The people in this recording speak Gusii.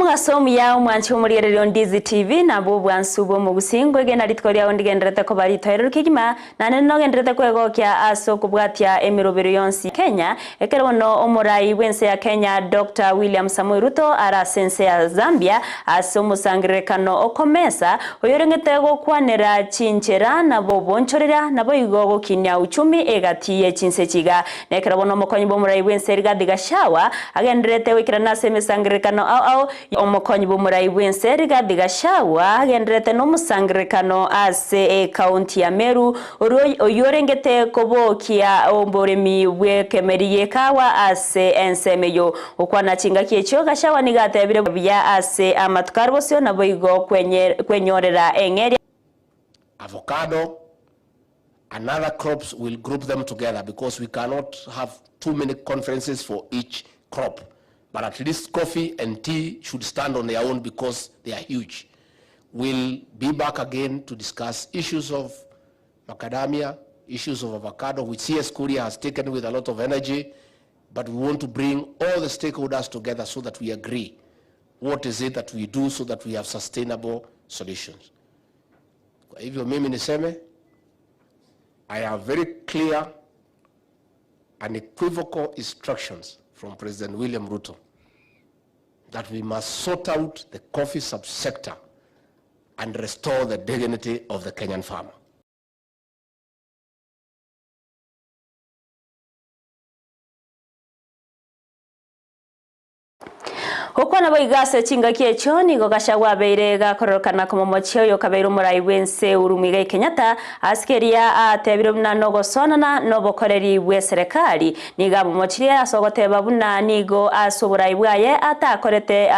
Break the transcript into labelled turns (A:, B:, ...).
A: Omogaso omuya omwanchi omorigereria o Ndizi TV nabwo obwansu bw'omogusii nkoegena rituko riao ndigendererete koba ritoereru kegima naende nogendererete kwegokia ase okobwatia emerobero yonsi Kenya ekero bono omorai bw'ense ya Kenya Doctor William Samoei Ruto are ase ense ya Zambia ase omosangererekano okomesa oyorengete gokwanera chinchera na bobonchorera naboigo gokinia uchumi egati ye chinse chiga Nekero bono omokonyi bw'omorai bw'ense Rigathi Gachagua agendererete goikerana ase emesangererekano ao ao, Omokonyi bw'omorai bw'ense Rigathi Gachagua agendererete nomosangererekano ase ekaunti ya Meru, oria oyio orengete kobokia oboremi bw'ekemeri gi'ekawa ase ensemo eyio. Gokwana chingaki echio, Gachagua nigo atebire buya ase amatuko are bosio naboigo kwenyorera eng'eria.
B: Avocado and other crops we'll group them together because we cannot have too many conferences for each crop but at least coffee and tea should stand on their own because they are huge. We'll be back again to discuss issues of macadamia, issues of avocado which CS Kuria has taken with a lot of energy but we want to bring all the stakeholders together so that we agree what is it that we do so that we have sustainable solutions. Kwa hivyo mimi niseme I have very clear unequivocal instructions from President William Ruto that we must sort out the coffee subsector and restore the dignity of the Kenyan farmer.
A: Gokwana boigo ase chingaki echio nigo Gachagua abeire gakororokana komomochia oyo okabeire omorai bw'ense Uhuru Muigai Kenyatta ase keria atebire buna nogosoanana nobokoreri bw'eserekari. Nigo amomochirie ase ogoteba buna nigo ase oborai bwaye atakorete.